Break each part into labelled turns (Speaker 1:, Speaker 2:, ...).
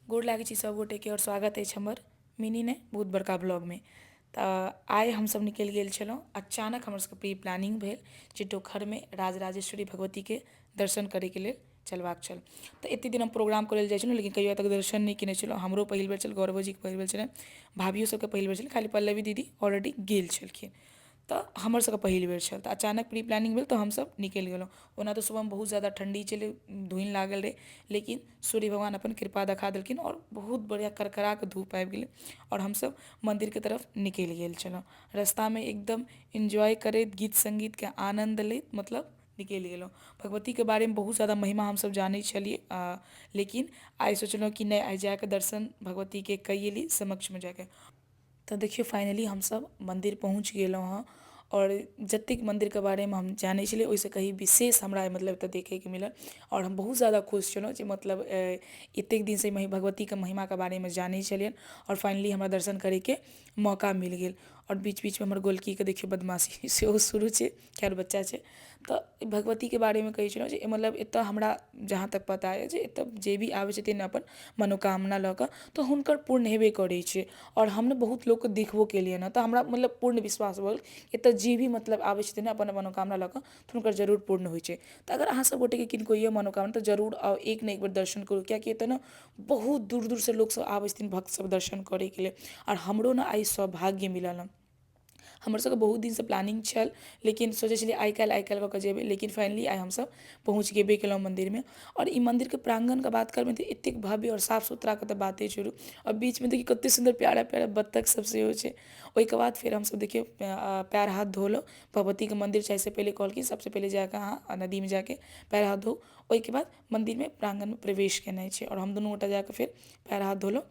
Speaker 1: गोर लागै छी सब गोटेके आओर स्वागत अछि हमर मिनी नहि बहुत बड़का ब्लॉगमे। तऽ आइ हमसब निकलि गेल छलहुँ, अचानक हमर सबके प्री प्लानिंग भेल जे डोकहरमे राजराजेश्वरी भगवतीके दर्शन करैके लेल चलबाक छल। तऽ एतेक दिन हम प्रोग्राम करै लए जाइ छलहुँ, लेकिन कहियो आइ तक दर्शन नहि केने छलहुँ। हमरो पहिल बेर छल, गौरवोजीके पहिल बेर छलनि, भाभियो सबके पहिल बेर छलनि, खाली पल्लवी दीदी ऑलरेडी गेल छलखिन। तऽ हमर सबके पहिल बेर छल, तऽ अचानक प्री प्लानिंग भेल तऽ हमसब निकलि गेलहुँ। ओना तऽ सुबहमे बहुत ज्यादा ठण्डी छलै, धुनि लागल रहै, लेकिन सूर्य भगवान अपन कृपा देखा देलखिन आओर बहुत बढ़िआँ करकराके धूप आबि गेलै आओर हमसब मन्दिरके तरफ निकलि गेल छलहुँ। रस्तामे एकदम एन्जॉय करैत गीत सङ्गीतके आनन्द लैत मतलब निकलि गेलहुँ। भगवतीके बारेमे बहुत ज्यादा महिमा हमसब जानै छलियै, लेकिन आइ सोचलहुँ कि नहि, आइ जाकऽ दर्शन भगवतीके कैये ली समक्षमे जाकऽ। तऽ देखियौ, फाइनली हमसब मन्दिर पहुँच गेलहुँ हँ आओर जतेक मन्दिरके बारेमे हम जानै छलियै, ओहिसँ कहीं विशेष हमरा मतलब एतऽ देखैके मिलल आओर हम बहुत ज्यादा खुश छलहुँ जे मतलब एतेक दिनसँ भगवतीके महिमाके बारेमे जानै छलियनि आओर फाइनली हमरा दर्शन करैके मौका मिल गेल। आओर बीच बीचमे हमर गोलकीके देखियौ बदमाशी सेहो शुरू छै, खैर बच्चा छै। तऽ भगवतीके बारेमे कहै छलहुँ जे मतलब एतऽ हमरा जहाँ तक पता अइ जे एतऽ जे भी आबै छथिन अपन मनोकामना लऽ कऽ, तऽ हुनकर पूर्ण हेबे करै छै। आओर हम ने बहुत लोकके देखबो केलियनि हँ, तऽ हमरा मतलब पूर्ण विश्वास भऽ गेल, एतऽ जे भी मतलब आबै छथिन अपन मनोकामना लऽ कऽ, तऽ हुनकर जरूर पूर्ण होइ छै। तऽ अगर अहाँ सब गोटेके किनको यऽ मनोकामना, तऽ जरूर आउ, एक ने एक बेर दर्शन करू, किएकि एतऽ ने बहुत दूर दूरसँ लोकसब आबै छथिन भक्त सब दर्शन करैके लेल। आओर हमरो ने आइ सौभाग्य मिलल हँ। हमर सबके बहुत दिनसँ प्लानिंग छल, लेकिन सोचै छलियै आइ काल्हि आइ काल्हि कऽ कऽ जेबै, लेकिन फाइनली आइ हमसब पहुँच गेबे केलहुँ मन्दिरमे। आओर ई मन्दिरके प्राङ्गणके बात करबै तऽ एतेक भव्य आओर साफ सुथराके तऽ बाते छोड़ू। आओर बीचमे देखियौ कतेक सुन्दर प्यारा प्यारा बत्तख सब सेहो छै। ओहिके बाद फेर हमसब देखियौ पएर हाथ धोलहुँ भगवतीके मन्दिर जाइसँ पहिले। कहलखिन सबसँ पहिले जाकऽ अहाँ नदीमे जाके पएर हाथ धोउ, ओहिके बाद मन्दिरमे प्राङ्गणमे प्रवेश केनाइ छै। आओर हम दुनू गोटा जाकऽ फेर पएर हाथ धोलहुँ,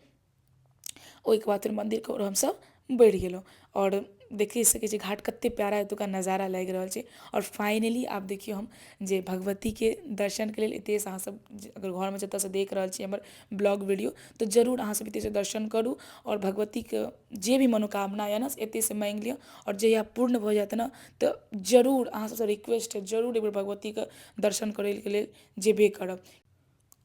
Speaker 1: ओहिके बाद फेर मन्दिरके ओर हमसब बढ़ि गेलहुँ। आओर देखि सकै छी घाट कतेक प्यारा एतुका नजारा लागि रहल छै। आओर फाइनली आब देखियौ हम जे भगवतीके दर्शनके लेल एतहिसँ अहाँसब अगर घरमे जतऽसँ देख रहल छी हमर ब्लॉग वीडियो, तऽ जरूर अहाँसब एतहिसँ दर्शन करू आओर भगवतीके जे भी मनोकामना यऽ ने, से एतहिसँ माँगि लिअ। आओर जहिया पूर्ण भऽ जायत ने, तऽ जरूर अहाँ सबसँ रिक्वेस्ट अइ, जरूर एकबेर भगवतीके दर्शन करैके लेल जेबे करब।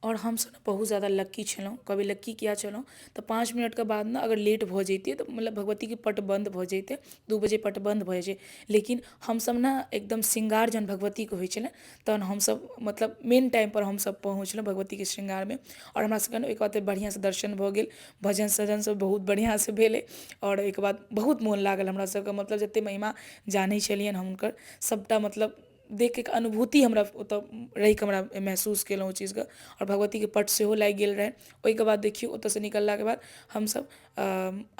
Speaker 1: आओर हमसब ने बहुत ज्यादा लक्की छलहुँ। कहबै लक्की किएक छलहुँ? तऽ 5 मिनटके बाद ने अगर लेट भऽ जैतियै तऽ मतलब भगवतीके पट बन्द भऽ जैतै। 2 बजे पट बन्द भऽ जाइ छै। लेकिन हमसब ने एकदम श्रृंगार जहन भगवतीके होइ छलै, तहन हमसब मतलब मेन टाइमपर हमसब पहुँचलहुँ भगवतीके श्रृंगारमे। आओर हमरा सबके ने ओहिके बाद बढ़िआँसँ दर्शन भऽ गेल, भजन सजन सब बहुत बढ़िआँसँ भेलै आओर ओहिके बाद बहुत मोन लागल हमरा सबके। मतलब जतेक महिमा जानै छलियनि हम हुनकर, सबटा मतलब देखिके अनुभूति हमरा ओतऽ रहिकऽ हमरा महसूस केलहुँ ओ चीजके। आओर भगवतीके पट सेहो लागि गेल रहनि। ओहिके बाद देखियौ, ओतऽसँ निकललाके बाद हमसब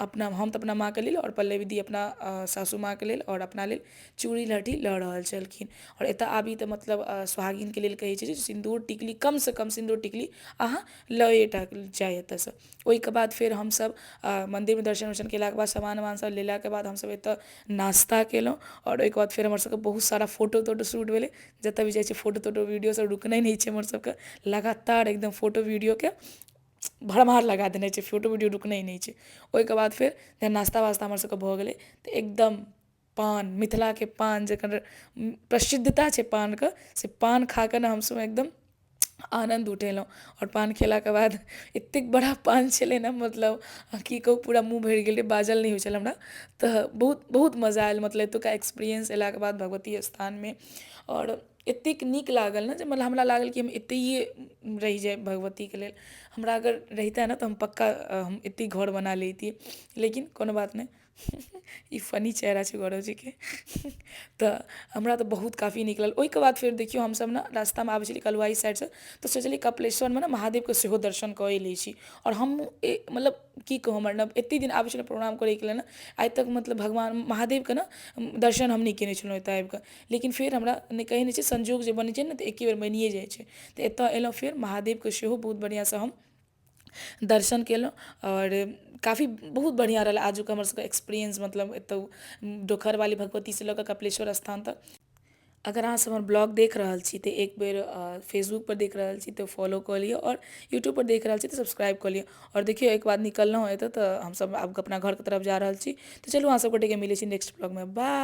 Speaker 1: अपना, हम तऽ अपना माँके लेल आओर पल्लवी दी अपना सासू माँके लेल आओर अपना लेल चूड़ी लहठी लऽ रहल छलखिन। आओर एतऽ आबी तऽ मतलब सोहागिनके लेल कहै छै जे सिन्दूर टिकली, कमसँ कम सिन्दूर टिकली अहाँ लऽए टा जाइ एतऽसँ। ओहिके बाद फेर हमसब मन्दिरमे दर्शन वर्शन केलाके बाद, सामान उमान सब लेलाके बाद हमसब एतऽ नाश्ता केलहुँ। आओर ओहिके बाद फेर हमर सबके बहुत सारा फोटो तोटो शूट भेलै। जतऽ भी जाइ छियै, फोटो तोटो वीडियो सब रुकने नहि छै हमर सबके, लगातार एकदम फोटो वीडियोके भरमार लगा देने छै, फोटो वीडियो रुकने नहि छै। ओहिके बाद फेर जहन नाश्ता वास्ता हमर सबके भऽ गेलै, तऽ एकदम पान, मिथिलाके पान जकर प्रसिद्धता छै पानके, से पान खाकऽ ने हमसब एकदम आनन्द उठेलहुँ। आओर पान खेलाके बाद एतेक बड़ा पान छलै ने, मतलब की कहू, पूरा मुँह भरि गेलै, बाजल नहि होइ छल हमरा। तऽ बहुत बहुत मजा आयल, मतलब एतुका एक्सपीरियंस एलाके बाद भगवती स्थानमे। आओर एतेक नीक लागल ने जे मतलब हमरा लागल कि हम एतहिए रहि जाय भगवतीके लेल। हमरा अगर रहितै ने, तऽ हम पक्का हम एतहि घर बना लैतियै, लेकिन कोनो बात नहि। ई फनी चेहरा छै गौरव जीके। तऽ हमरा तऽ बहुत काफी नीक लागल। ओहिके बाद फेर देखियौ, हमसब ने रास्तामे आबै छलियै कलुआही साइडसँ, तऽ सोचलियै कपिलेश्वरमे ने महादेवके सेहो दर्शन कऽ लै छी। आओर हम मतलब की कहू, हमर ने एतेक दिन आबै छलहुँ प्रोग्राम करैके लेल ने, आइ तक मतलब भगवान महादेवके ने दर्शन हम नहि केने छलहुँ एतऽ आबिकऽ। लेकिन फेर हमरा नहि कहै नहि छै, संजोग जे बनै छै ने, तऽ एके बेर बनिए जाइ छै। तऽ एतऽ एलहुँ, फेर महादेवके सेहो बहुत बढ़िआँसँ हम दर्शन केलहुँ आओर काफी बहुत बढ़िआँ रहल आजुक हमर सबके एक्सपीरियंस, मतलब एतऽ डोकहरवाली भगवतीसँ लऽ कऽ कपिलेश्वर स्थान तक। अगर अहाँ सब हमर ब्लॉग देख रहल छी, तऽ एक बेर फेसबुकपर देख रहल छी तऽ फॉलो कऽ लिअ आओर यूट्यूबपर देख रहल छी तऽ सब्सक्राइब कऽ लिअ। आओर देखियौ, एक बाद निकललहुँ एतऽ, तऽ हमसब आब अपना घरके तरफ जा रहल छी। तऽ चलू, अहाँ सब गोटेके मिलै छी नेक्स्ट ब्लॉगमे। बाय।